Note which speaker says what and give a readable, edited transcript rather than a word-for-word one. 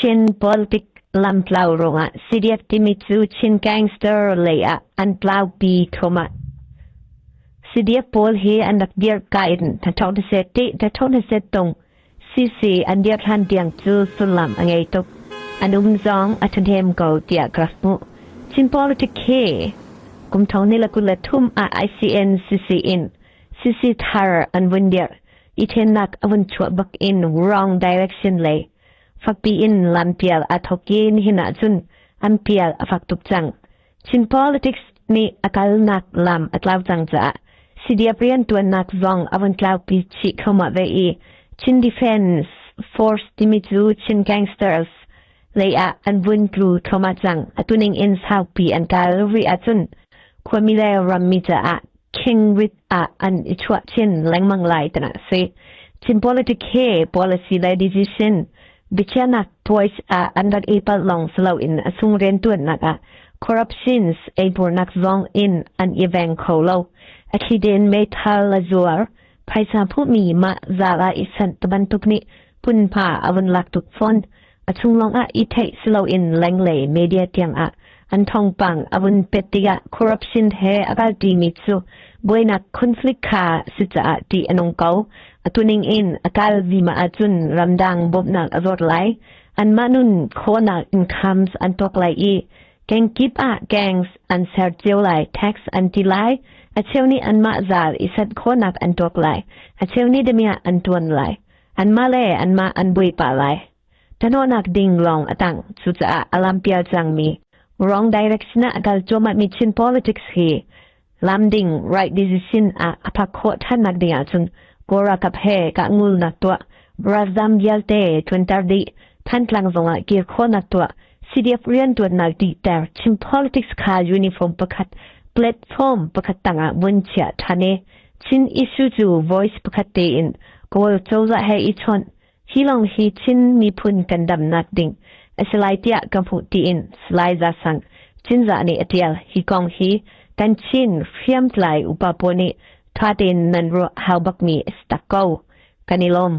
Speaker 1: Chin politic lamtlau ruangah CDF timi cu Chin gangster lei ah an tlaupi thluahmah. CDF pawl hi an rak dirh ka in thathawhnaset tung CC an dirh hlan tiang cu sullam a ngei tuk. An um zong a ṭhahnem ko tiah ka rak hmuh. Chin politic hi kum thong ni le 23 ah ICN CC in CC thar an vun dirh i ṭhennak a vun chuah bak in wrong direction lei fakpi in lampial aa thawk i nihin ahcun an pial a fak tuk cang. Chin politics nih a kalnak lam a tlau cang caah CDF rianṭuannak zong a vun tlaupi chih thluahmah ve i Chin Defense Force timi cu Chin Gangsters lei ah an vun tlu thluahmah cang. Atu ning in saupi an kal rih ahcun khuami le rammi caah king rit ah an i chuah chin lengmang lai tinak a si. Chin politic he policy le decision biakhiahnak voice ah an rak i palh lawng si loin a sung riantuannak ah corruptions eihmurnak zong in an i veng kho lo. A thli tein meithal a zuar, phaisa hmuhmi mah zal ah i sanh ti bantuk nih hmunhma a vun lak tuk fawn. A chung lawngah i theih si loin lenglei media tiang ah an thawngpang a vun pet tikah corruption he a kalṭimi cu buainak conflict kha si caah ṭih a nung ko. Atu ning in a kal vima ahcun ramdang bawmhnak a zawt lai. Anmah nun khawhnak incomes an tuak lai i kengkip ah gangs an ser cio lai, tax an ti lai. A cheu nih anmah zal i sat khawhnak an tuak lai. A cheu nih damiah an ṭuan lai. Anmah le anmah an buai pah lai. Thanawhnak ding lawng a tang. Cucaah a lampial cangmi wrong direction ah a kal cuahmahmi Chin politics hi lam ding right decision ah a phak khawh ṭhannak ding ahcun Kawl ralkap he kahngulnak tuah, ralzam vialte ṭuanter dih, Thantlang zongah kir khawhnak tuah, CDF rianṭuannak dihter, Chin politics kha uniform pakhat, platform pakhat tangah vun chiah ṭhan i Chin issue cu voice pakhat tein Kawl cozah he i chawnh, Hi lawng hi Chin miphun kan damnak ding a si lai tiah ka hmuh tiin Salai Za Sang Cinzah nih a ṭial. Hi kong hi kan Chin hriamtlai upa pawl nih ṭha tein nan ruah hau bakmi a si tak ko. Kan i lawm.